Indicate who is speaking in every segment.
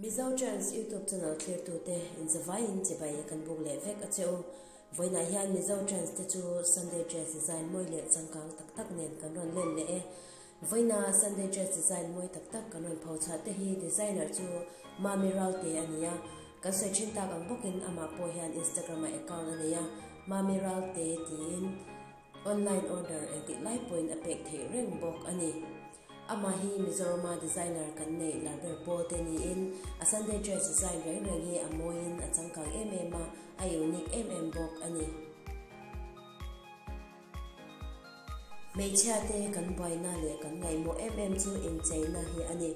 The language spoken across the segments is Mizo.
Speaker 1: Mizo Trends YouTube channel thlirtute inzavaiin chibai kan buk leh vek a che u. Vawiinah hian Mizo Trends te chu Sunday dress design mawi leh changkang tak tak nen kan rawn len leh e. Vawiina Sunday dress design mawi tak tak kan rawn pho chhuah te hi designer chu Mami Ralte a ni a. Kan sawi thin tak ang bawkin amah pawh hian Instagram ah account a nei a, Mami Ralte tiin online order engtik lai pawhin a pek theih reng bawk a ni. Amah hi Mizorama designer kan neih lar ber pawl te niin a Sunday dress design reng reng hi a mawiin a changkang em em a, a unique em em bawk a ni. Hmeichhia te kan buaina leh kan ngaihmawh em em chu incheina hi a ni.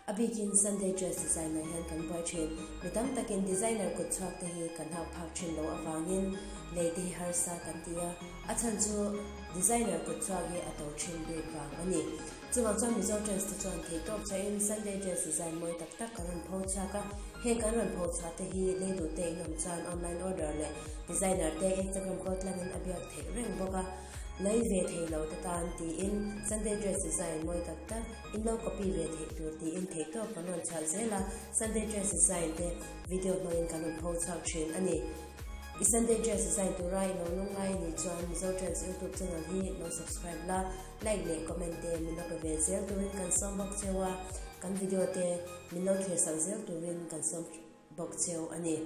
Speaker 1: A bikin Sunday dress design ah hian kan buai thin. Mi tam takin designer kut chhuak te hi kan hak phak thin lo avangin lei te hi harsa kan ti a, a chhan chu designer kut chhuak hi a to thin bik vang a ni. Chuvang chuan Mizo trends te chuan theihtawp chauhin Sunday dress design mawi tak tak kan rawn pho chhuak a, heng kan rawn pho chhuah te hi lei duh te in awm chuan online order leh designer te Instagram kal tlangin a biak theih reng bawk a, lei ve thei lo te tan tiin Sunday dress design mawi tak tak in lo copy ve theih tur tiin theihtawp kan rawn chhuah zel a, Sunday dress design te video hmangin kan rawn pho chhuak thin a ni. I Sunday dress design tura i lo lungngai a nih chuan Mizo Trends YouTube channel hi lo subscribe la, Like leh comment te min lo pe ve zel turin kan sawm bawk cheu a, kan video te min lo thlir sak zel turin kan sawm bawk cheu a ni.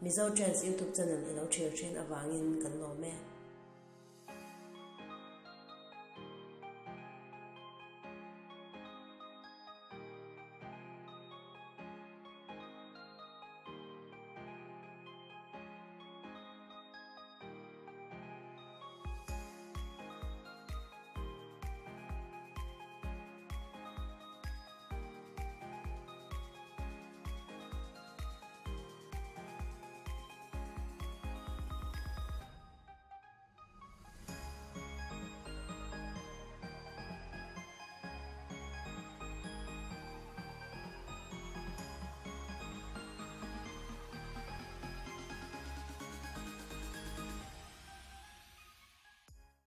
Speaker 1: Mizo Trends YouTube channel i lo thlir thin avangin kan lawm e.